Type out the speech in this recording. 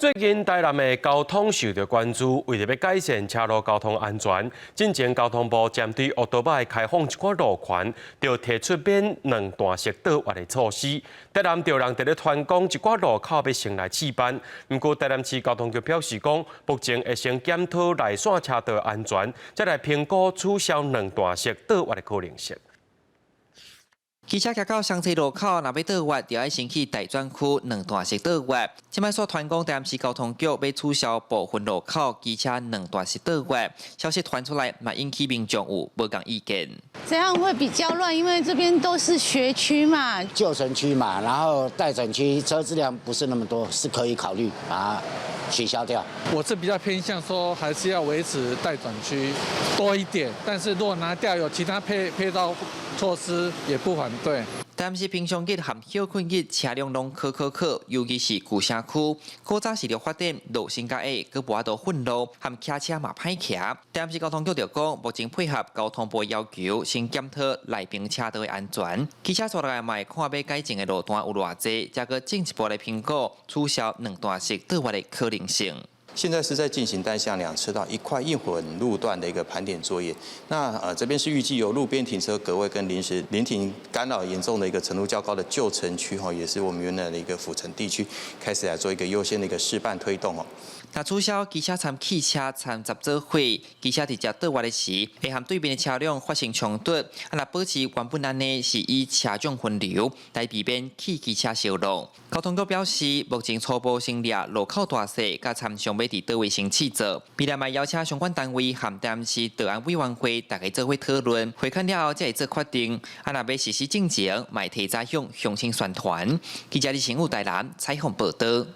最近台南的交通受到關注，為著欲改善車路交通安全，進前交通部針對歐多擺開放一寡路權，就提出免兩段式倒彎的措施。台南就有人佇咧傳講一寡路口欲先來試辦，毋過台南市交通局表示講，目前會先檢討內線車道安全，再來評估取消兩段式倒彎的可能性。機車行到雙溪路口，若欲倒彎，就愛先去待轉區兩段式倒彎。這擺煞傳講台南市交通局欲取消部分路口機車兩段式倒彎，消息傳出來，嘛引起民眾有無仝意見。這樣會比較亂，因為這邊都是學區嘛，舊城區嘛，然後待轉區車子量不是那麼多，是可以考慮把它取消掉。我是比較偏向說，還是要維持待轉區多一點，但是如果拿掉有其他配套措施，也不反對。但是平常日和歇睏日，車輛攏可可可，尤其是舊城區，古早時著發展路身較矮，閣無法度分路，和騎車嘛歹騎。台南市交通局就講，目前配合交通部要求，先檢討內爿車道的安全。機車續落來嘛會看欲改進的路段有偌濟，才閣進一步來評估取消兩段式倒彎的可能性。現在是在進行單向兩車道一塊硬混路段的一個盤點作業。那這邊是預計由路邊停車格位跟臨時臨停干擾嚴重的一個程度較高的舊城區哈，也是我們原來的一個府城地區，開始來做一個優先的一個示範推動哦。若取消機車摻汽車摻雜做伙，機車直接倒彎的時，會和對面的車輛發生衝突。啊，若保持原本按呢，是以車種分流來避免汽機車相挵。交通局表示，目前初步先掠路口大細，佮參詳欲佇佗位先試做。未來嘛邀請相關單位和台南市道安委員會大家做伙討論，會勘了後才會做決定。啊，若欲實施進前，嘛會提早向鄉親宣傳。記者李成武台南採訪報導。